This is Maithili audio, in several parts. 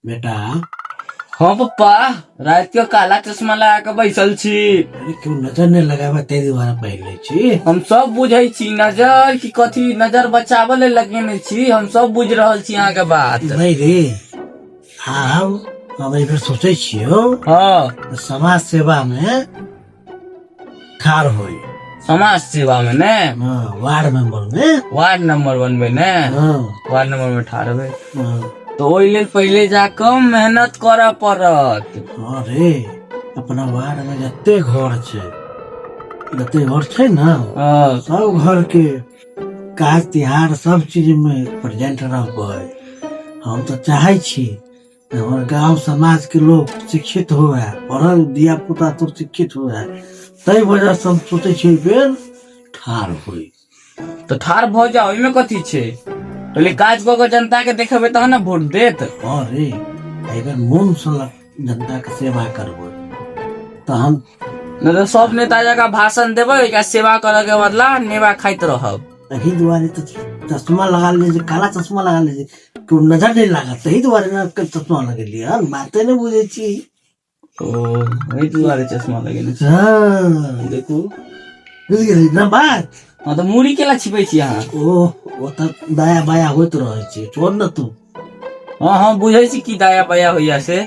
बेटा। हाँ पप्पा, रात के काला चश्मा लगा के बैसल छी। अरे क्यों नजर नहीं लगाबे ताहि दुआरे पहिर लै छी। हम सब बुझै छी नजर की कथी, नजर बचाबे ले लगेने छी, हम सब बुझ रहल छी अहाँ के बात। नहीं रे, आब हम एहि बेर सोचै छियौ समाज सेवा में ठाढ़ होई। समाज सेवा में ने? हाँ, वार्ड मेंबर में। वार्ड नंबर बनबै ने? हाँ। वार्ड नंबर में ठाढ़ होबै? हाँ। तो ओहि लेल पहिले जाकऽ मेहनत करऽ पड़त। हाँ रे, अपना वार्ड में जते घर छै, जते घर छै ने, सब घर के काज तिहार सब चीज में प्रेजेंट रहबै। हम तऽ चाहै छी जे हमर गांव समाज के लोग शिक्षित हुए, पढ़ल धिया पुता सब शिक्षित हुए, ताहि वजह से हम सोचै छी बेर ठाढ़ होई। तऽ ठाढ़ भऽ जाउ, ओहिमे कथी छै? पहिले काज कऽ के जनता के देखेबै तहन ने वोट देत। हाँ रे, एहि बेर मोन से जनता के सेवा करबै तहन। नहि तऽ सब नेता जकाँ भाषण देबै आ सेवा करऽ के बदला नेबा खाइत रहब। एही दुआरे तऽ चश्मा लगा ले जे, काला चश्मा लगा ले जे केओ नजर नहि लागत, तही दुआरे ने चश्मा लगेलियै हन। बाते नहि बुझै छी। ओ, एहि दुआरे चश्मा लगेने छी? हँ। देखू। बुझि गेली ने बात? हँ, तऽ मूड़ी केला छिपै छी अहाँ? ओ, ओ तऽ दाया बाया होइत रहै छै, छोड़ ने तू। हँ हँ, बुझै छी की दाया बाया होइया से,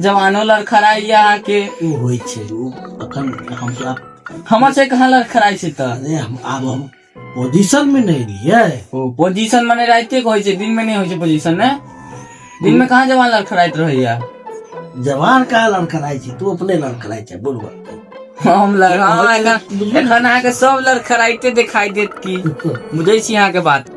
जवानो लड़खड़ाइया अहाँके। ओ होइ छै, ओ अखन हम सब हमर से कहाँ लड़खड़ाइ छै तऽ? अरे हम आब हम पोजीशन में नहीं लिए। ओ, पोजीशन माने राइते के होइ छै, दिन में नहीं होइ छै पोजीशन ने? दिन में कहाँ जवान लड़खड़ाइत रहैया? जवान कहाँ लड़खड़ाइ छै, तू अपने लड़खड़ाइ छै बुढ़वा। हम लड़, हाँ, एखन अहाँके सब लड़खड़ाइते देखाई देत की, बुझै छी अहाँके बात।